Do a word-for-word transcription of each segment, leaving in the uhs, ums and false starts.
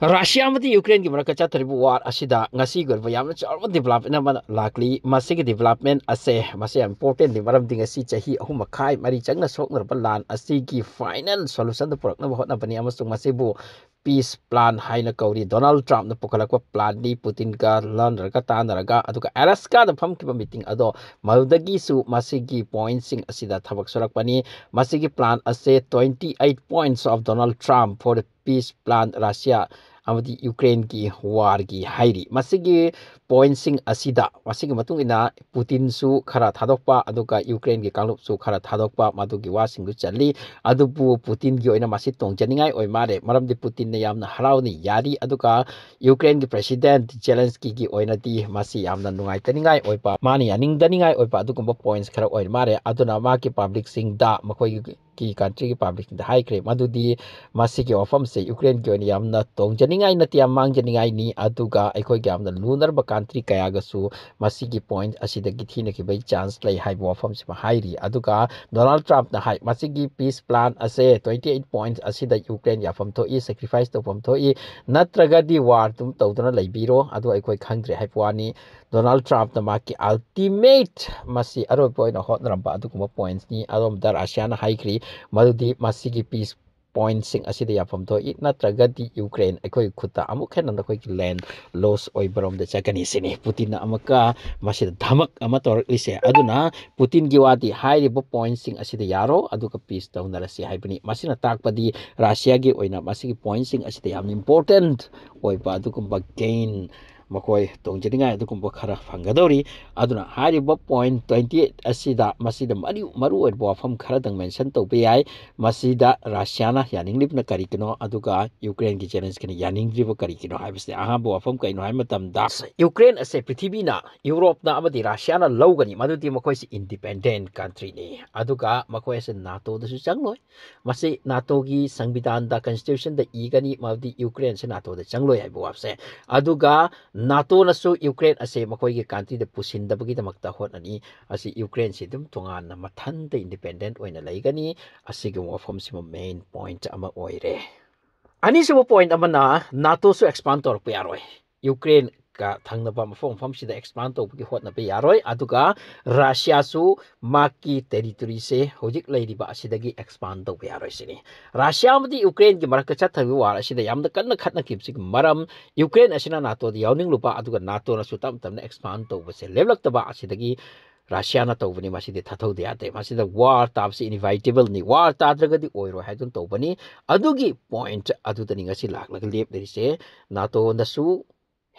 Russia ꯑꯃꯗꯤ ꯌꯨꯀ꯭ꯔꯦꯟꯒꯤ ꯃꯔꯛꯇ ꯆꯠꯊꯔꯤꯕ ꯋꯥꯔ ꯑꯁꯤꯗ ꯉꯁꯤꯒꯤ ꯑꯣꯏꯕ ꯌꯥꯝꯅ ꯆꯥꯎꯔꯕ ꯗꯤꯕꯂꯞꯃꯦꯟ ꯑꯃ ꯂꯥꯛꯂꯤ꯫ ꯃꯁꯤꯒꯤ ꯗꯤꯕꯂꯞꯃꯦꯟ ꯑꯁꯦ, ꯃꯁꯤ ꯌꯥꯝ ꯏꯝꯄꯣꯔꯇꯦꯟꯅꯤ, ꯃꯔꯝꯗꯤ ꯉꯁꯤ ꯆꯍꯤ ꯑꯍꯨꯝ ꯃꯈꯥꯏ ꯃꯔꯤ ꯆꯪꯅ ꯁꯣꯛꯅꯔꯕ ꯂꯥꯟ ꯑꯁꯤꯒꯤ ꯐꯥꯏꯅꯦꯜ ꯁꯣꯂꯨꯁꯟꯗ ꯄꯨꯔꯛꯅꯕ ꯍꯣꯠꯅꯕꯅꯤ, ꯑꯃꯁꯨꯡ ꯃꯁꯤꯕꯨ ꯄꯤꯁ ꯄ꯭ꯂꯥꯟ ꯍꯥꯏꯅ ꯀꯧꯔꯤ꯫ ꯗꯣꯅꯥꯜꯗ ꯇ꯭ꯔꯝꯞꯅ ꯄꯨꯈꯠꯂꯛꯄ ꯄ꯭ꯂꯥꯟꯅꯤ꯫ ꯄꯨꯇꯤꯟꯒ ꯂꯥꯟꯅꯔꯒ ꯇꯥꯟꯅꯔꯒ, ꯑꯗꯨꯒ ꯑꯦꯂꯥꯁꯀꯥꯗ ꯐꯝꯈꯤꯕ ꯃꯤꯇꯤꯡ ꯑꯗꯣ, ꯃꯗꯨꯗꯒꯤꯁꯨ ꯃꯁꯤꯒꯤ ꯄꯣꯏꯟꯠꯁꯤꯡ ꯑꯁꯤꯗ ꯊꯕꯛ ꯁꯨꯔꯛꯄꯅꯤ꯫ ꯃꯁꯤꯒꯤ ꯄ꯭ꯂꯥꯟ ꯑꯁꯦ twenty eight points of Donald Trump for the peace plan, Russia ꯑꯃꯗꯤ ꯌꯨꯀ꯭ꯔꯦꯟꯒꯤ ꯋꯥꯔꯒꯤ ꯍꯥꯏꯔꯤ꯫ ꯃꯁꯤꯒꯤ ꯄꯣꯏꯟꯠꯁꯤꯡ ꯑꯁꯤꯗ, ꯃꯁꯤꯒꯤ ꯃꯇꯨꯡ ꯏꯟꯅ ꯄꯨꯇꯤꯟꯁꯨ ꯈꯔ ꯊꯥꯗꯣꯛꯄ, ꯑꯗꯨꯒ ꯌꯨꯀ꯭ꯔꯦꯟꯒꯤ ꯀꯥꯡꯂꯨꯞꯁꯨ ꯈꯔ ꯊꯥꯗꯣꯛꯄ, ꯃꯗꯨꯒꯤ ꯋꯥꯁꯤꯡꯗꯨ ꯆꯜꯂꯤ꯫ ꯑꯗꯨꯕꯨ ꯄꯨꯇꯤꯟꯒꯤ ꯑꯣꯏꯅ ꯃꯁꯤ ꯇꯣꯡꯖꯅꯤꯡꯉꯥꯏ ꯑꯣꯏ ꯃꯥꯜꯂꯦ, ꯃꯔꯝꯗꯤ ꯄꯨꯇꯤꯟꯅ ꯌꯥꯝꯅ ꯍꯔꯥꯎꯅ ꯌꯥꯔꯤ, ꯑꯗꯨꯒ ꯌꯨꯀ꯭ꯔꯦꯟꯒꯤ ꯄ꯭ꯔꯦꯁꯤꯗꯦꯟꯠ ꯖꯦꯂꯦꯟꯁꯀꯤꯒꯤ ꯑꯣꯏꯅꯗꯤ ꯃꯁꯤ ꯌꯥꯝꯅ ꯅꯨꯡꯉꯥꯏꯇꯅꯤꯡꯉꯥꯏ ꯑꯣꯏꯕ, ꯃꯥꯅ ꯌꯥꯅꯤꯡꯗꯅꯤꯡꯉꯥꯏ ꯑꯣꯏꯕ ꯑꯗꯨꯒꯨꯝꯕ ꯄꯣꯏꯟꯠꯁ ꯈꯔ ꯑꯣꯏ ꯃꯥꯜꯂꯦ꯫ ꯑꯗꯨꯅ ꯃꯥꯒꯤ ꯄꯕ꯭ꯂꯤꯛꯁꯤꯡꯗ, ꯃꯈꯣꯏꯒꯤ ꯀꯟꯇ꯭ꯔꯤꯒꯤ ꯄꯕ꯭ꯂꯤꯛꯁꯤꯡꯗ ꯍꯥꯏꯈ꯭ꯔꯦ ꯃꯗꯨꯗꯤ ꯃꯁꯤꯒꯤ ꯋꯥꯐꯝꯁꯦ ꯌꯨꯀ꯭ꯔꯦꯟꯒꯤ ꯑꯣꯏꯅ ꯌꯥꯝꯅ ꯇꯣꯡꯖꯅꯤꯡꯉꯥꯏ ꯅꯠꯇꯦ, ꯌꯥꯝ ꯃꯥꯡꯖꯅꯤꯡꯉꯥꯏꯅꯤ, ꯑꯗꯨꯒ ꯑꯩꯈꯣꯏꯒ ꯌꯥꯝꯅ ꯂꯨꯅꯔꯕ ꯀꯟꯇ꯭ꯔꯤ ꯀꯌꯥꯒꯁꯨ ꯃꯁꯤꯒꯤ ꯄꯣꯏꯟꯠ ꯑꯁꯤꯗꯒꯤ ꯊꯤꯅꯈꯤꯕꯒꯤ ꯆꯥꯟꯁ ꯂꯩ ꯍꯥꯏꯕ ꯋꯥꯐꯝꯁꯤꯃ ꯍꯥꯏꯔꯤ꯫ ꯑꯗꯨꯒ ꯗꯣꯅꯥꯜꯗ ꯇ꯭ꯔꯝꯞꯅ ꯍꯥꯏ, ꯃꯁꯤꯒꯤ ꯄꯤꯁ ꯄ꯭ꯂꯥꯟ ꯑꯁꯦ twenty eight points ꯑꯁꯤꯗ ꯌꯨꯀ꯭ꯔꯦꯟ ꯌꯥꯐꯝ ꯊꯣꯛꯏ, ꯁꯦꯀ꯭ꯔꯤꯐꯥꯏꯁ ꯇꯧꯐꯝ ꯊꯣꯛꯏ, ꯅꯠꯇ꯭ꯔꯒꯗꯤ ꯋꯥꯔ ꯑꯗꯨꯝ ꯇꯧꯗꯨꯅ ꯂꯩꯕꯤꯔꯣ, ꯑꯗꯨ ꯑꯩꯈꯣꯏ ꯈꯪꯗ꯭ꯔꯦ ꯍꯥꯏꯕ ꯋꯥꯅꯤ꯫ ꯗꯣꯅꯥꯜꯗ ꯇ꯭ꯔꯝꯞꯅ ꯃꯍꯥꯛꯀꯤ ꯑꯜꯇꯤꯃꯦꯠ, ꯃꯁꯤ ꯑꯔꯣꯏꯕ ꯑꯣꯏꯅ ꯍꯣꯠꯅꯔꯝꯕ ꯑꯗꯨꯒꯨꯝꯕ ꯄꯣꯏꯟꯠꯁꯅꯤ꯫ ꯑꯗꯣꯝꯗ ꯔꯁꯤꯌꯥꯅ ꯍꯥꯏꯈ꯭ꯔꯤ ꯃꯗꯨꯗꯤ ꯃꯁꯤꯒꯤ ꯄꯤꯁ ꯄꯣꯏꯟꯠꯁꯤꯡ ꯑꯁꯤꯗ ꯌꯥꯐꯝ ꯊꯣꯛꯏ, ꯅꯠꯇ꯭ꯔꯒꯗꯤ ꯌꯨꯀ꯭ꯔꯦꯟ ꯑꯩꯈꯣꯏꯒꯤ ꯈꯨꯠꯇ ꯑꯃꯨꯛ ꯍꯦꯟꯅ ꯅꯈꯣꯏꯒꯤ ꯂꯦꯟ ꯂꯣꯁ ꯑꯣꯏꯕꯔꯣꯝꯗ ꯆꯠꯀꯅꯤ ꯁꯤꯅꯤ ꯄꯨꯇꯤꯟꯅ ꯑꯃꯨꯛꯀ ꯃꯁꯤꯗ ꯙꯃꯛ ꯑꯃ ꯇꯧꯔꯛꯂꯤꯁꯦ꯫ ꯑꯗꯨꯅ ꯄꯨꯇꯤꯟꯒꯤ ꯋꯥꯗꯤ ꯍꯥꯏꯔꯤꯕ ꯄꯣꯏꯟꯠꯁꯤꯡ ꯑꯁꯤꯗ ꯌꯥꯔꯣ, ꯑꯗꯨꯒ ꯄꯤꯁ ꯇꯧꯅꯔꯁꯤ ꯍꯥꯏꯕꯅꯤ꯫ ꯃꯁꯤꯅ ꯇꯥꯛꯄꯗꯤ ꯔꯁꯤꯌꯥꯒꯤ ꯑꯣꯏꯅ ꯃꯁꯤꯒꯤ ꯄꯣꯏꯟꯠꯁꯤꯡ ꯑꯁꯤꯗ ꯌꯥꯝꯅ ꯏꯝꯄꯣꯔꯇꯦꯟꯠ ꯑꯣꯏꯕ ꯑꯗꯨꯒꯨꯝꯕ ꯒꯦꯟ ꯃꯈꯣꯏ ꯇꯣꯡꯖꯅꯤꯡꯉꯥꯏ ꯑꯗꯨꯒꯨꯝꯕ ꯈꯔ ꯐꯪꯒꯗꯧꯔꯤ꯫ ꯑꯗꯨꯅ ꯍꯥꯏꯔꯤꯕ ꯄꯣꯏꯟꯠ twenty eight ꯑꯁꯤꯗ ꯃꯁꯤꯗ ꯃꯔꯨ, ꯃꯔꯨ ꯑꯣꯏꯕ ꯋꯥꯐꯝ ꯈꯔꯗꯪ ꯃꯦꯟꯁꯟ ꯇꯧꯕ ꯌꯥꯏ꯫ ꯃꯁꯤꯗ ꯔꯁꯤꯌꯥꯅ ꯌꯥꯅꯤꯡꯂꯤꯕꯅ ꯀꯔꯤꯒꯤꯅꯣ, ꯑꯗꯨꯒ ꯌꯨꯀ꯭ꯔꯦꯟꯒꯤ ꯖꯦꯂꯦꯟꯁꯀꯤꯅ ꯌꯥꯅꯤꯡꯗ꯭ꯔꯤꯕ ꯀꯔꯤꯒꯤꯅꯣ ꯍꯥꯏꯕꯁꯤꯅꯤ꯫ ꯑꯍꯥꯟꯕ ꯋꯥꯐꯝ ꯀꯩꯅꯣ ꯍꯥꯏꯕ ꯃꯇꯝꯗ, ꯌꯨꯀ꯭ꯔꯦꯟ ꯑꯁꯦ ꯄ꯭ꯔꯤꯊꯤꯕꯤꯅ, ꯌꯨꯔꯣꯞꯅ ꯑꯃꯗꯤ ꯔꯁꯤꯌꯥꯅ ꯂꯧꯒꯅꯤ, ꯃꯗꯨꯗꯤ ꯃꯈꯣꯏꯁꯤ ꯏꯟꯗꯤꯄꯦꯟꯗꯦꯟꯠ ꯀꯟꯇ꯭ꯔꯤꯅꯤ, ꯑꯗꯨꯒ ꯃꯈꯣꯏ ꯑꯁꯤ ꯅꯥꯇꯣꯗꯁꯨ ꯆꯪꯂꯣꯏ꯫ ꯃꯁꯤ ꯅꯥꯇꯣꯒꯤ ꯁꯪꯕꯤꯙꯥꯟꯗ, ꯀꯟꯁꯇꯤꯇ꯭ꯌꯨꯁꯟꯗ ꯏꯒꯅꯤ, ꯃꯗꯨꯗꯤ ꯌꯨꯀ꯭ꯔꯦꯟꯁꯦ ꯅꯥꯇꯣꯗ ꯆꯪꯂꯣꯏ ꯍꯥꯏꯕ ꯋꯥꯐꯝꯁꯦ꯫ ꯑꯗꯨꯒ ꯅꯥꯇꯣꯅꯁꯨ ꯌꯨꯀ꯭ꯔꯦꯟ ꯑꯁꯦ ꯃꯈꯣꯏꯒꯤ ꯀꯟꯇ꯭ꯔꯤꯗ ꯄꯨꯁꯤꯟꯗꯕꯒꯤꯗꯃꯛꯇ ꯍꯣꯠꯅꯅꯤ꯫ ꯑꯁꯤ ꯌꯨꯀ꯭ꯔꯦꯟꯁꯤ ꯑꯗꯨꯝ ꯇꯣꯉꯥꯟꯅ ꯃꯊꯟꯇ ꯏꯟꯗꯤꯄꯦꯟꯗꯦꯟꯠ ꯑꯣꯏꯅ ꯂꯩꯒꯅꯤ꯫ ꯑꯁꯤꯒꯤ ꯋꯥꯐꯝꯁꯤꯃ ꯃꯦꯟ ꯄꯣꯏꯟꯠ ꯑꯃ ꯑꯣꯏꯔꯦ꯫ ꯑꯅꯤꯁꯨꯕ point ꯑꯃꯅ, NATOꯁꯨ expand ꯇꯧꯔꯛꯄ ꯌꯥꯔꯣꯏ꯫ ꯌꯨꯀ꯭ꯔꯦꯟꯒ ꯊꯪꯅꯕ ꯃꯐꯝ ꯃꯐꯝꯁꯤꯗ expand ꯇꯧꯕꯒꯤ ꯍꯣꯠꯅꯕ ꯌꯥꯔꯣꯏ꯫ ꯑꯗꯨꯒ ꯔꯁꯤꯌꯥꯁꯨ ꯃꯍꯥꯛꯀꯤ territoryꯁꯦ ꯍꯧꯖꯤꯛ ꯂꯩꯔꯤꯕ ꯑꯁꯤꯗꯒꯤ expand ꯇꯧꯕ ꯌꯥꯔꯣꯏ ꯁꯤꯅꯤ꯫ ꯔꯁꯤꯌꯥ ꯑꯃꯗꯤ ꯌꯨꯀ꯭ꯔꯦꯟꯒꯤ ꯃꯔꯛꯇ ꯆꯠꯊꯔꯤꯕ war ꯑꯁꯤꯗ ꯌꯥꯝꯅ ꯀꯟꯅ ꯈꯠꯅꯈꯤꯕꯁꯤꯒꯤ ꯃꯔꯝ, ꯌꯨꯀ꯭ꯔꯦꯟ ꯑꯁꯤꯅ NATOꯗ ꯌꯥꯎꯅꯤꯡꯂꯨꯕ, ꯑꯗꯨꯒ NATOꯅꯁꯨ ꯇꯞ ꯇꯞꯅ expand ꯇꯧꯕꯁꯦ ꯂꯦꯞꯂꯛꯇꯕ ꯑꯁꯤꯗꯒꯤ ꯔꯁꯤꯌꯥꯅ ꯇꯧꯕꯅꯤ꯫ ꯃꯁꯤꯗꯤ ꯊꯥꯊꯧꯗ ꯌꯥꯗꯦ꯫ ꯃꯁꯤꯗ war ꯇꯥꯕꯁꯤ inevitableꯅꯤ꯫ War ꯇꯥꯗ꯭ꯔꯒꯗꯤ ꯑꯣꯏꯔꯣꯏ ꯍꯥꯏꯗꯨꯅ ꯇꯧꯕꯅꯤ꯫ ꯑꯗꯨꯒꯤ point ꯑꯗꯨꯗꯅꯤ ꯉꯁꯤ ꯂꯥꯛꯂꯒ ꯂꯦꯞꯂꯤꯁꯦ꯫ NATOꯅꯁꯨ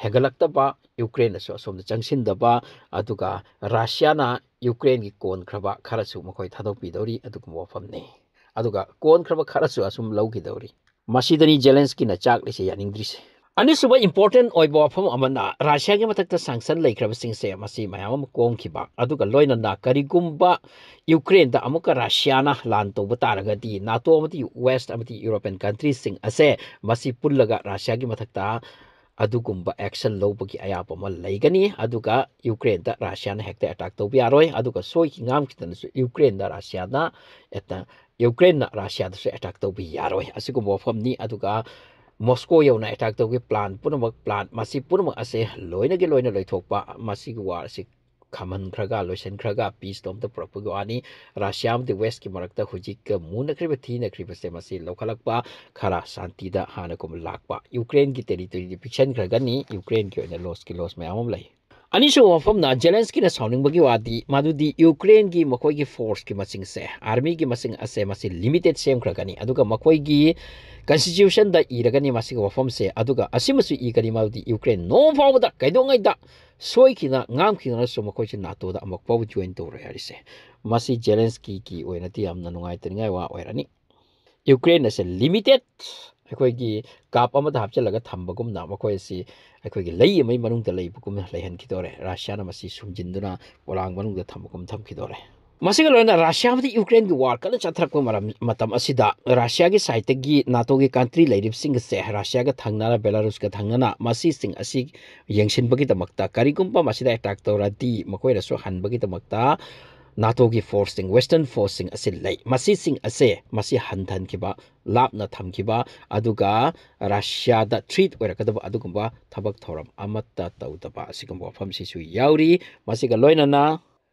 ꯍꯦꯟꯒꯠꯂꯛꯇꯕ, ꯌꯨꯀ꯭ꯔꯦꯟꯅꯁꯨ ꯑꯁꯣꯝꯗ ꯆꯪꯁꯤꯟꯗꯕ, ꯑꯗꯨꯒ ꯔꯁꯤꯌꯥꯅ ꯌꯨꯀ꯭ꯔꯦꯟꯒꯤ ꯀꯣꯟꯈ꯭ꯔꯕ ꯈꯔꯁꯨ ꯃꯈꯣꯏ ꯊꯥꯗꯣꯛꯄꯤꯗꯧꯔꯤ꯫ ꯑꯗꯨꯒꯨꯝꯕ ꯋꯥꯐꯝꯅꯤ꯫ ꯑꯗꯨꯒ ꯀꯣꯟꯈ꯭ꯔꯕ ꯈꯔꯁꯨ ꯑꯁꯨꯝ ꯂꯧꯈꯤꯗꯧꯔꯤ꯫ ꯃꯁꯤꯗꯅꯤ ꯖꯦꯂꯦꯟꯁꯀꯤꯅ ꯆꯥꯛꯂꯤꯁꯦ, ꯌꯥꯅꯤꯡꯗ꯭ꯔꯤꯁꯦ꯫ ꯑꯅꯤꯁꯨꯕ important ꯑꯣꯏꯕ ꯋꯥꯐꯝ ꯑꯃꯅ, ꯔꯁꯤꯌꯥꯒꯤ ꯃꯊꯛꯇ sanction ꯂꯩꯈ꯭ꯔꯕꯁꯤꯡꯁꯦ ꯃꯁꯤ ꯃꯌꯥꯝ ꯑꯃ ꯀꯣꯡꯈꯤꯕ, ꯑꯗꯨꯒ ꯂꯣꯏꯅꯅ ꯀꯔꯤꯒꯨꯝꯕ ꯌꯨꯀ꯭ꯔꯦꯟꯗ ꯑꯃꯨꯛꯀ ꯔꯁꯤꯌꯥꯅ ꯂꯥꯟ ꯇꯧꯕ ꯇꯥꯔꯒꯗꯤ, NATO ꯑꯃꯗꯤ West ꯑꯃꯗꯤ European countryꯁꯤꯡ ꯑꯁꯦ ꯃꯁꯤ ꯄꯨꯜꯂꯒ ꯔꯁꯤꯌꯥꯒꯤ ꯃꯊꯛꯇ ꯑꯗꯨꯒꯨꯝꯕ action ꯂꯧꯕꯒꯤ ꯑꯌꯥꯕ ꯑꯃ ꯂꯩꯒꯅꯤ꯫ ꯑꯗꯨꯒ ꯌꯨꯀ꯭ꯔꯦꯟꯗ ꯔꯁꯤꯌꯥꯅ ꯍꯦꯛꯇ attack ꯇꯧꯕ ꯌꯥꯔꯣꯏ꯫ ꯑꯗꯨꯒ ꯁꯣꯏꯈꯤ ꯉꯥꯝꯈꯤꯗꯅꯁꯨ ꯌꯨꯀ꯭ꯔꯦꯟꯗ ꯔꯁꯤꯌꯥꯅ attack, ꯌꯨꯀ꯭ꯔꯦꯟꯅ ꯔꯁꯤꯌꯥꯗꯁꯨ attack ꯇꯧꯕ ꯌꯥꯔꯣꯏ꯫ ꯑꯁꯤꯒꯨꯝꯕ ꯋꯥꯐꯝꯅꯤ꯫ ꯑꯗꯨꯒ ꯃꯣꯁꯀꯣ ꯌꯧꯅ attack ꯇꯧꯒꯦ plan ꯄꯨꯝꯅꯃꯛ, plan ꯃꯁꯤ ꯄꯨꯝꯅꯃꯛ ꯑꯁꯦ ꯂꯣꯏꯅꯒꯤ ꯂꯣꯏꯅ ꯂꯣꯏꯊꯣꯛꯄ, ꯃꯁꯤꯒꯤ war ꯑꯁꯤ ꯈꯝꯍꯟꯈ꯭ꯔꯒ, ꯂꯣꯏꯁꯤꯟꯈ꯭ꯔꯒ, peaceꯇꯣ ꯑꯝꯇ ꯄꯨꯔꯛꯄꯒꯤ ꯋꯥꯅꯤ꯫ ꯔꯁꯤꯌꯥ ꯑꯃꯗꯤ Westꯀꯤ ꯃꯔꯛꯇ ꯍꯧꯖꯤꯛ ꯃꯨꯅꯈ꯭ꯔꯤꯕ, ꯊꯤꯅꯈ꯭ꯔꯤꯕꯁꯦ ꯃꯁꯤ ꯂꯧꯈꯠꯂꯛꯄ, ꯈꯔ ꯁꯥꯟꯇꯤꯗ ꯍꯥꯟꯅꯒꯨꯝꯕ ꯂꯥꯛꯄ꯫ ꯌꯨꯀ꯭ꯔꯦꯟꯒꯤ territoryꯗꯤ ꯄꯤꯛꯁꯟꯈ꯭ꯔꯒꯅꯤ꯫ ꯌꯨꯀ꯭ꯔꯦꯟꯒꯤ ꯑꯣꯏꯅ lossꯀꯤ loss ꯃꯌꯥꯝ ꯑꯃ ꯂꯩ꯫ ꯑꯅꯤꯁꯨꯕ ꯋꯥꯐꯝꯅ, ꯖꯦꯂꯦꯟꯁꯀꯤꯅ ꯁꯥꯎꯅꯤꯡꯕꯒꯤ ꯋꯥꯗꯤ ꯃꯗꯨꯗꯤ ꯌꯨꯀ꯭ꯔꯦꯟꯒꯤ ꯃꯈꯣꯏꯒꯤ forceꯀꯤ ꯃꯁꯤꯡꯁꯦ, armyꯒꯤ ꯃꯁꯤꯡ ꯑꯁꯦ ꯃꯁꯤ limited ꯁꯦꯝꯈ꯭ꯔꯒꯅꯤ꯫ ꯑꯗꯨꯒ ꯃꯈꯣꯏꯒꯤ constitutionꯗ ꯏꯔꯒꯅꯤ ꯃꯁꯤꯒꯤ ꯋꯥꯐꯝꯁꯦ꯫ ꯑꯗꯨꯒ ꯑꯁꯤꯃꯁꯨ ꯏꯒꯅꯤ, ꯃꯗꯨꯗꯤ ꯌꯨꯀ꯭ꯔꯦꯟ ꯅꯣꯡꯃ ꯐꯥꯎꯕꯗ ꯀꯩꯗꯧꯉꯩꯗ ꯁꯣꯏꯈꯤꯗꯅ, ꯉꯥꯝꯈꯤꯗꯅꯁꯨ ꯃꯈꯣꯏꯁꯦ NATOꯗ ꯑꯃꯨꯛ ꯐꯥꯎꯕ join ꯇꯧꯔꯣꯏ ꯍꯥꯏꯔꯤꯁꯦ꯫ ꯃꯁꯤ ꯖꯦꯂꯦꯟꯁꯀꯤꯒꯤ ꯑꯣꯏꯅꯗꯤ ꯌꯥꯝꯅ ꯅꯨꯡꯉꯥꯏꯇꯅꯤꯡꯉꯥꯏ ꯋꯥ ꯑꯣꯏꯔꯅꯤ꯫ ꯌꯨꯀ꯭ꯔꯦꯟ ꯑꯁꯦ limited, ꯑꯩꯈꯣꯏꯒꯤ cup ꯑꯃꯗ ꯍꯥꯞꯆꯤꯜꯂꯒ ꯊꯝꯕꯒꯨꯝꯅ ꯃꯈꯣꯏ ꯑꯁꯤ ꯑꯩꯈꯣꯏꯒꯤ ꯂꯩ ꯑꯃꯒꯤ ꯃꯅꯨꯡꯗ ꯂꯩꯕꯒꯨꯝꯅ ꯂꯩꯍꯟꯈꯤꯗꯣꯔꯦ꯫ ꯔꯁꯤꯌꯥꯅ ꯃꯁꯤ ꯁꯨꯝꯖꯤꯟꯗꯨꯅ ꯄꯣꯂꯥꯡ ꯃꯅꯨꯡꯗ ꯊꯝꯕꯒꯨꯝ ꯊꯝꯈꯤꯗꯣꯔꯦ꯫ ꯃꯁꯤꯒ ꯂꯣꯏꯅꯅ ꯔꯁꯤꯌꯥ ꯑꯃꯗꯤ ꯌꯨꯀ꯭ꯔꯦꯟꯒꯤ war ꯀꯟꯅ ꯆꯠꯊꯔꯛꯄ ꯃꯔꯝ, ꯃꯇꯝ ꯑꯁꯤꯗ ꯔꯁꯤꯌꯥꯒꯤ sideꯇꯒꯤ NATOꯒꯤ country ꯂꯩꯔꯤꯕꯁꯤꯡ ꯑꯁꯦ, ꯔꯁꯤꯌꯥꯒ ꯊꯪꯅꯅ, ꯕꯦꯂꯥꯔꯨꯁꯀ ꯊꯪꯅꯅ, ꯃꯁꯤꯁꯤꯡ ꯑꯁꯤ ꯌꯦꯡꯁꯤꯟꯕꯒꯤꯗꯃꯛꯇ, ꯀꯔꯤꯒꯨꯝꯕ ꯃꯁꯤꯗ attack ꯇꯧꯔꯗꯤ ꯃꯈꯣꯏꯅꯁꯨ ꯍꯟꯕꯒꯤꯗꯃꯛꯇ ꯅꯥꯇꯣꯒꯤ ꯐꯣꯔꯁꯁꯤꯡ, ꯋꯦꯁꯇꯔꯟ ꯐꯣꯔꯁꯁꯤꯡ ꯑꯁꯤ ꯂꯩ꯫ ꯃꯁꯤꯁꯤꯡ ꯑꯁꯦ, ꯃꯁꯤ ꯍꯟꯊꯍꯟꯈꯤꯕ, ꯂꯥꯞꯅ ꯊꯝꯈꯤꯕ, ꯑꯗꯨꯒ ꯔꯁꯤꯌꯥꯗ ꯊ꯭ꯔꯤꯠ ꯑꯣꯏꯔꯛꯀꯗꯕ ꯑꯗꯨꯒꯨꯝꯕ ꯊꯕꯛ ꯊꯧꯔꯝ ꯑꯃꯠꯇ ꯇꯧꯗꯕ ꯑꯁꯤꯒꯨꯝꯕ ꯋꯥꯐꯝꯁꯤꯁꯨ ꯌꯥꯎꯔꯤ꯫ ꯃꯁꯤꯒ ꯂꯣꯏꯅꯅ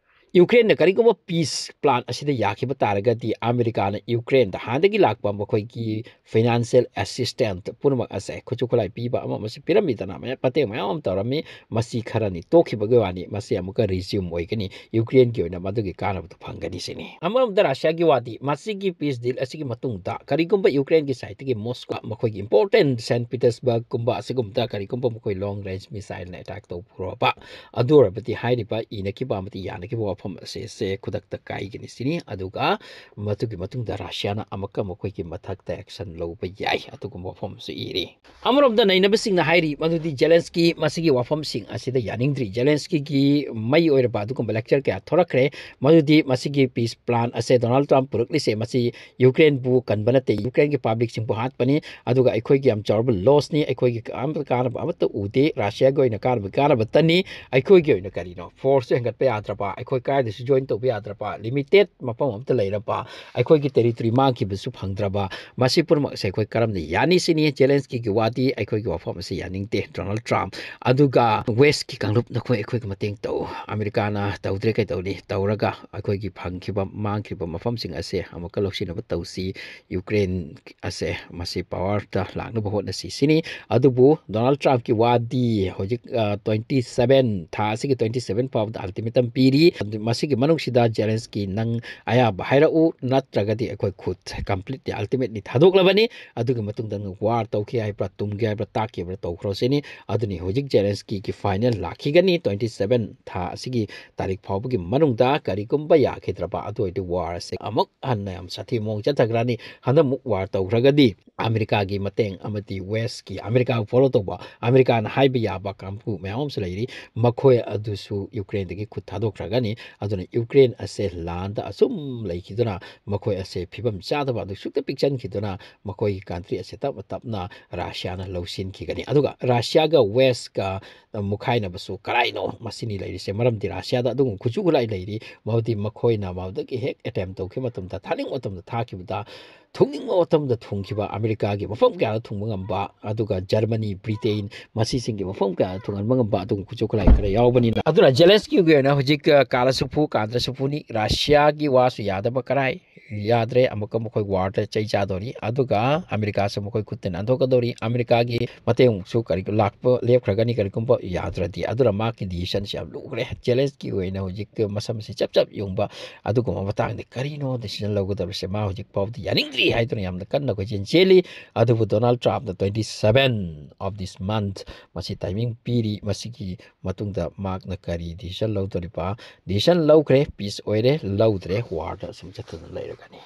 ꯌꯨꯀ꯭ꯔꯦꯟꯅ ꯀꯔꯤꯒꯨꯝꯕ ꯄꯤꯁ ꯄ꯭ꯂꯥꯟ ꯑꯁꯤꯗ ꯌꯥꯈꯤꯕ ꯇꯥꯔꯒꯗꯤ, ꯑꯃꯦꯔꯤꯀꯥꯅ ꯌꯨꯀ꯭ꯔꯦꯟꯗ ꯍꯥꯟꯅꯗꯒꯤ ꯂꯥꯛꯄ ꯃꯈꯣꯏꯒꯤ ꯐꯥꯏꯅꯥꯟꯁꯤꯌꯦꯜ ꯑꯦꯁꯤꯁꯇꯦꯟꯠ ꯄꯨꯝꯅꯃꯛ ꯑꯁꯦ, ꯈꯨꯠꯁꯨ ꯈꯨꯠꯂꯥꯏ ꯄꯤꯕ ꯑꯃ ꯑꯃꯁꯨ ꯄꯤꯔꯝꯃꯤꯗꯅ, ꯃꯌꯥꯝ, ꯃꯇꯦꯡ ꯃꯌꯥꯝ ꯑꯃ ꯇꯧꯔꯝꯃꯤ꯫ ꯃꯁꯤ ꯈꯔꯅꯤ ꯇꯣꯛꯈꯤꯕꯒꯤ ꯋꯥꯅꯤ, ꯃꯁꯤ ꯑꯃꯨꯛꯀ ꯔꯤꯖ꯭ꯌꯨꯝ ꯑꯣꯏꯒꯅꯤ꯫ ꯌꯨꯀ꯭ꯔꯦꯟꯒꯤ ꯑꯣꯏꯅ ꯃꯗꯨꯒꯤ ꯀꯥꯟꯅꯕꯗꯨ ꯐꯪꯒꯅꯤ ꯁꯤꯅꯤ꯫ ꯑꯃꯔꯣꯝꯗ ꯔꯁꯤꯌꯥꯒꯤ ꯋꯥꯗꯤ, ꯃꯁꯤꯒꯤ ꯄꯤꯁ ꯗꯤꯜ ꯑꯁꯤꯒꯤ ꯃꯇꯨꯡꯗ ꯀꯔꯤꯒꯨꯝꯕ ꯌꯨꯀ꯭ꯔꯦꯟꯒꯤ ꯁꯥꯏꯠꯇꯒꯤ ꯃꯣꯁꯀꯣ, ꯃꯈꯣꯏꯒꯤ ꯏꯝꯄꯣꯔꯇꯦꯟ ꯁꯦꯟ ꯄꯤꯇꯔꯁꯕꯔꯒꯀꯨꯝꯕ ꯑꯁꯤꯒꯨꯝꯕꯗ ꯀꯔꯤꯒꯨꯝꯕ ꯃꯈꯣꯏ ꯂꯣꯡ ꯔꯦꯟꯖ ꯃꯤꯁꯥꯏꯜꯅ ꯑꯦꯇꯥꯛ ꯇꯧꯔꯕ, ꯑꯗꯨ ꯑꯣꯏꯔꯕꯗꯤ ꯍꯥꯏꯔꯤꯕ ꯏꯅꯈꯤꯕ ꯑꯃꯗꯤ ꯌꯥꯅꯈꯤꯕ ꯋꯥꯐꯝ ꯑꯁꯤꯁꯦ ꯈꯨꯗꯛꯇ ꯀꯥꯏꯒꯅꯤ ꯁꯤꯅꯤ꯫ ꯑꯗꯨꯒ ꯃꯗꯨꯒꯤ ꯃꯇꯨꯡꯗ ꯔꯁꯤꯌꯥꯅ ꯑꯃꯨꯛꯀ ꯃꯈꯣꯏꯒꯤ ꯃꯊꯛꯇ ꯑꯦꯛꯁꯟ ꯂꯧꯕ ꯌꯥꯏ, ꯑꯗꯨꯒꯨꯝꯕ ꯋꯥꯐꯝ ꯑꯃꯁꯨ ꯏꯔꯤ꯫ ꯑꯃꯔꯣꯝꯗ ꯅꯩꯅꯕꯁꯤꯡꯅ ꯍꯥꯏꯔꯤ ꯃꯗꯨꯗꯤ ꯖꯦꯂꯦꯟꯁꯀꯤ ꯃꯁꯤꯒꯤ ꯋꯥꯐꯝꯁꯤꯡ ꯑꯁꯤꯗ ꯌꯥꯅꯤꯡꯗ꯭ꯔꯤ꯫ ꯖꯦꯂꯦꯟꯁꯀꯤꯒꯤ ꯃꯩ ꯑꯣꯏꯔꯕ ꯑꯗꯨꯒꯨꯝꯕ ꯂꯦꯛꯆꯔ ꯀꯌꯥ ꯊꯣꯔꯛꯈ꯭ꯔꯦ, ꯃꯗꯨꯗꯤ ꯃꯁꯤꯒꯤ ꯄꯤꯁ ꯄ꯭ꯂꯥꯟ ꯑꯁꯦ ꯗꯣꯅꯥꯜꯗ ꯇ꯭ꯔꯝꯞ ꯄꯨꯔꯛꯂꯤꯁꯦ, ꯃꯁꯤ ꯌꯨꯀ꯭ꯔꯦꯟꯕꯨ ꯀꯟꯕ ꯅꯠꯇꯦ, ꯌꯨꯀ꯭ꯔꯦꯟꯒꯤ ꯄꯕ꯭ꯂꯤꯛꯁꯤꯡꯕꯨ ꯍꯥꯠꯄꯅꯤ, ꯑꯗꯨꯒ ꯑꯩꯈꯣꯏꯒꯤ ꯌꯥꯝ ꯆꯥꯎꯔꯕ ꯂꯣꯁꯅꯤ, ꯑꯩꯈꯣꯏꯒꯤ ꯑꯃꯠꯇ ꯀꯥꯟꯅꯕ ꯑꯃꯠꯇ ꯎꯗꯦ, ꯔꯁꯤꯌꯥꯒꯤ ꯑꯣꯏꯅ ꯀꯥꯟꯅꯕ ꯀꯥꯟꯅꯕꯇꯅꯤ, ꯑꯩꯈꯣꯏꯒꯤ ꯑꯣꯏꯅ ꯀꯔꯤꯅꯣ, ꯐꯣꯔꯁꯁꯨ ꯍꯦꯟꯒꯠꯄ ꯌꯥꯗ꯭ꯔꯕ, ꯑꯩꯈꯣꯏ ꯀꯥꯏꯗꯁꯨ ꯖꯣꯏꯟ ꯇꯧꯕ ꯌꯥꯗ꯭ꯔꯕ, ꯂꯤꯃꯤꯇꯦꯠ ꯃꯐꯝ ꯑꯃꯠꯇ ꯂꯩꯔꯕ, ꯑꯩꯈꯣꯏꯒꯤ ꯇꯦꯔꯤꯇꯣꯔꯤ ꯃꯥꯡꯈꯤꯕꯁꯨ ꯐꯪꯗ꯭ꯔꯕ, ꯃꯁꯤ ꯄꯨꯝꯅꯃꯛꯁꯦ ꯑꯩꯈꯣꯏ ꯀꯔꯝꯅ ꯌꯥꯅꯤ ꯁꯤꯅꯤ꯫ ꯖꯦꯂꯦꯟꯁꯀꯤꯒꯤ ꯋꯥꯗꯤ ꯑꯩꯈꯣꯏꯒꯤ ꯋꯥꯐꯝ ꯑꯁꯤ ꯌꯥꯅꯤꯡꯗꯦ, ꯗꯣꯅꯥꯜꯗ ꯇ꯭ꯔꯝꯞ꯫ ꯑꯗꯨꯒ ꯋꯦꯁꯀꯤ ꯀꯥꯡꯂꯨꯞ ꯅꯈꯣꯏ ꯑꯩꯈꯣꯏꯒꯤ ꯃꯇꯦꯡ ꯇꯧ, ꯑꯃꯦꯔꯤꯀꯥꯅ ꯇꯧꯗ꯭ꯔꯦ ꯀꯩꯗꯧꯅꯤ, ꯇꯧꯔꯒ ꯑꯩꯈꯣꯏꯒꯤ ꯐꯪꯈꯤꯕ, ꯃꯥꯡꯈꯤꯕ ꯃꯐꯝꯁꯤꯡ ꯑꯁꯦ ꯑꯃꯨꯛꯀ ꯂꯧꯁꯤꯟꯅꯕ ꯇꯧꯁꯤ, ꯌꯨꯀ꯭ꯔꯦꯟ ꯑꯁꯦ ꯃꯁꯤ ꯄꯋꯥꯔꯗ ꯂꯥꯛꯅꯕ ꯍꯣꯠꯅꯁꯤ ꯁꯤꯅꯤ꯫ ꯑꯗꯨꯕꯨ ꯗꯣꯅꯥꯜꯗ ꯇ꯭ꯔꯝꯞꯀꯤ ꯋꯥꯗꯤ ꯍꯧꯖꯤꯛ, ꯑ, ꯇ꯭ꯋꯦꯟꯇꯤ ꯁꯚꯦꯟ, ꯊꯥ ꯑꯁꯤꯒꯤ ꯇ꯭ꯋꯦꯟꯇꯤ ꯁꯚꯦꯟ ꯐꯥꯎꯕꯗ ꯑꯜꯇꯤꯃꯦꯇꯝ ꯄꯤꯔꯤ꯫ ꯑꯗꯨ ꯃꯁꯤꯒꯤ ꯃꯅꯨꯡꯁꯤꯗ ꯖꯦꯂꯦꯟꯁꯀꯤ ꯅꯪ ꯑꯌꯥꯕ ꯍꯥꯏꯔꯛꯎ, ꯅꯠꯇ꯭ꯔꯒꯗꯤ ꯑꯩꯈꯣꯏ ꯈꯨꯠ ꯀꯝꯄ꯭ꯂꯤꯠꯂꯤ, ꯑꯜꯇꯤꯃꯦꯠꯂꯤ ꯊꯥꯗꯣꯛꯂꯕꯅꯤ꯫ ꯑꯗꯨꯒꯤ ꯃꯇꯨꯡꯗ ꯅꯪ ꯋꯥꯔ ꯇꯧꯈꯤ ꯍꯥꯏꯕ꯭ꯔꯥ, ꯇꯨꯝꯒꯦ ꯍꯥꯏꯕ꯭ꯔꯥ, ꯇꯥꯛꯈꯤꯕ꯭ꯔꯥ ꯇꯧꯈ꯭ꯔꯣ ꯁꯤꯅꯤ꯫ ꯑꯗꯨꯅꯤ ꯍꯧꯖꯤꯛ ꯖꯦꯂꯦꯟꯁꯀꯤꯒꯤ ꯐꯥꯏꯅꯦꯜ ꯂꯥꯛꯈꯤꯒꯅꯤ꯫ ꯇ꯭ꯋꯦꯟꯇꯤ ꯁꯚꯦꯟ ꯊꯥ ꯑꯁꯤꯒꯤ ꯇꯥꯔꯤꯛ ꯐꯥꯎꯕꯒꯤ ꯃꯅꯨꯡꯗ ꯀꯔꯤꯒꯨꯝꯕ ꯌꯥꯈꯤꯗ꯭ꯔꯕ, ꯑꯗꯨ ꯑꯣꯏꯔꯗꯤ ꯋꯥꯔ ꯑꯁꯦ ꯑꯃꯨꯛ ꯍꯟꯅ ꯌꯥꯝ ꯁꯥꯊꯤ ꯃꯑꯣꯡ ꯆꯠꯊꯈ꯭ꯔꯅꯤ꯫ ꯍꯟꯗꯛꯃꯨꯛ ꯋꯥꯔ ꯇꯧꯈ꯭ꯔꯒꯗꯤ ꯑꯃꯦꯔꯤꯀꯥꯒꯤ ꯃꯇꯦꯡ ꯑꯃꯗꯤ ꯋꯦꯁꯀꯤ, ꯑꯃꯦꯔꯤꯀꯥꯕꯨ ꯐꯣꯂꯣ ꯇꯧꯕ, ꯑꯃꯦꯔꯤꯀꯥꯅ ꯍꯥꯏꯕ ꯌꯥꯕ ꯀꯥꯡꯕꯨ ꯃꯌꯥꯝ ꯑꯃꯁꯨ ꯂꯩꯔꯤ, ꯃꯈꯣꯏ ꯑꯗꯨꯁꯨ ꯌꯨꯀ꯭ꯔꯦꯟꯗꯒꯤ ꯈꯨꯠ ꯊꯥꯗꯣꯛꯈ꯭ꯔꯒꯅꯤ꯫ ꯑꯗꯨꯅ ꯌꯨꯀ꯭ꯔꯦꯟ ꯑꯁꯦ ꯂꯥꯟꯗ ꯑꯁꯨꯝ ꯂꯩꯈꯤꯗꯨꯅ ꯃꯈꯣꯏ ꯑꯁꯦ ꯐꯤꯕꯝ ꯆꯥꯗꯕ ꯑꯗꯨ ꯁꯨꯛꯇ ꯄꯤꯛꯁꯤꯟꯈꯤꯗꯨꯅ ꯃꯈꯣꯏꯒꯤ ꯀꯟꯇ꯭ꯔꯤ ꯑꯁꯦ ꯇꯞꯅ ꯇꯞꯅ ꯔꯁꯤꯌꯥꯅ ꯂꯧꯁꯤꯟꯈꯤꯒꯅꯤ꯫ ꯑꯗꯨꯒ ꯔꯁꯤꯌꯥꯒ ꯋꯦꯁꯀ ꯃꯨꯈꯥꯏꯅꯕꯁꯨ ꯀꯔꯥꯏꯅꯣ ꯃꯁꯤꯅꯤ ꯂꯩꯔꯤꯁꯦ꯫ ꯃꯔꯝꯗꯤ ꯔꯁꯤꯌꯥꯗ ꯑꯗꯨꯒꯨꯝꯕ ꯈꯨꯠꯁꯨ ꯈꯨꯠꯂꯥꯏ ꯂꯩꯔꯤ, ꯃꯗꯨꯗꯤ ꯃꯈꯣꯏꯅ ꯃꯗꯨꯗꯒꯤ ꯍꯦꯛ ꯑꯦꯇꯦꯝ ꯇꯧꯈꯤꯕ ꯃꯇꯝꯗ, ꯊꯥꯅꯤꯡꯕ ꯃꯇꯝꯗ ꯊꯥꯈꯤꯕꯗ, ꯊꯨꯡꯅꯤꯡꯕ ꯃꯇꯝꯗ ꯊꯨꯡꯈꯤꯕ, ꯑꯃꯦꯔꯤꯀꯥꯒꯤ ꯃꯐꯝ ꯀꯌꯥꯗ ꯊꯨꯡꯕ ꯉꯝꯕ, ꯑꯗꯨꯒ ꯖꯔꯃꯅꯤ, ꯕ꯭ꯔꯤꯇꯦꯟ, ꯃꯁꯤꯁꯤꯡꯒꯤ ꯃꯐꯝ ꯀꯌꯥꯗ ꯊꯨꯡꯍꯟꯕ ꯉꯝꯕ ꯑꯗꯨꯒꯨꯝꯕ ꯈꯨꯠꯁꯨ ꯈꯨꯠꯂꯥꯏ ꯈꯔ ꯌꯥꯎꯕꯅꯤꯅ꯫ ꯑꯗꯨꯅ ꯖꯦꯂꯦꯟꯁꯀꯤꯒꯤ ꯑꯣꯏꯅ ꯍꯧꯖꯤꯛ, ꯑ, ꯀꯥꯂꯁꯨꯐꯨ, ꯀꯥꯟꯗ꯭ꯔꯁꯨꯐꯨꯅꯤ꯫ ꯔꯁꯤꯌꯥꯒꯤ ꯋꯥꯁꯨ ꯌꯥꯗꯕ ꯀꯔꯥꯏ ꯌꯥꯗ꯭ꯔꯦ, ꯑꯃꯨꯛꯀ ꯃꯈꯣꯏ ꯋꯥꯔꯗ ꯆꯩ ꯆꯥꯗꯧꯔꯤ, ꯑꯗꯨꯒ ꯑꯃꯦꯔꯤꯀꯥꯁꯨ ꯃꯈꯣꯏ ꯈꯨꯠꯇ ꯅꯥꯟꯊꯣꯛꯀꯗꯧꯔꯤ꯫ ꯑꯃꯦꯔꯤꯀꯥꯒꯤ ꯃꯇꯦꯡꯁꯨ ꯀꯔꯤ ꯂꯥꯛꯄ ꯂꯦꯞꯈ꯭ꯔꯒꯅꯤ ꯀꯔꯤꯒꯨꯝꯕ ꯌꯥꯗ꯭ꯔꯗꯤ꯫ ꯑꯗꯨꯅ ꯃꯍꯥꯛꯀꯤ ꯗꯤꯁꯤꯖꯟꯁꯤ ꯌꯥꯝ ꯂꯨꯈ꯭ꯔꯦ꯫ ꯖꯦꯂꯦꯟꯁꯀꯤ ꯑꯣꯏꯅ ꯍꯧꯖꯤꯛ ꯃꯁꯝꯁꯤ ꯆꯞ ꯆꯞ ꯌꯨꯡꯕ ꯑꯗꯨꯒꯨꯝꯕ ꯃꯇꯥꯡꯗ ꯀꯔꯤꯅꯣ ꯗꯤꯁꯤꯖꯟ ꯂꯧꯒꯗꯧꯔꯤꯁꯦ? ꯃꯥ ꯍꯧꯖꯤꯛ ꯐꯥꯎꯕꯗꯤ ꯌꯥꯅꯤꯡꯗ꯭ꯔꯤ ꯍꯥꯏꯗꯨꯅ ꯌꯥꯝꯅ ꯀꯟꯅ ꯀꯣꯏꯆꯦꯟ ꯆꯦꯜꯂꯤ꯫ ꯑꯗꯨꯕꯨ ꯗꯣꯅꯥꯜꯗ ꯇ꯭ꯔꯝꯞꯅ twenty seven of this month ꯃꯁꯤ ꯇꯥꯏꯃꯤꯡ ꯄꯤꯔꯤ꯫ ꯃꯁꯤꯒꯤ ꯃꯇꯨꯡꯗ ꯃꯍꯥꯛꯅ ꯀꯔꯤ ꯗꯤꯁꯤꯖꯟ ꯂꯧꯗꯣꯔꯤꯕ? ꯗꯤꯁꯤꯖꯟ ꯂꯧꯈ꯭ꯔꯦ, ꯄꯤꯁ ꯑꯣꯏꯔꯦ, ꯂꯧꯗ꯭ꯔꯦ, ꯋꯥꯔꯗ ꯑꯁꯨꯝ ꯆꯠꯇꯨꯅ ꯂꯩꯔꯒꯅꯤ꯫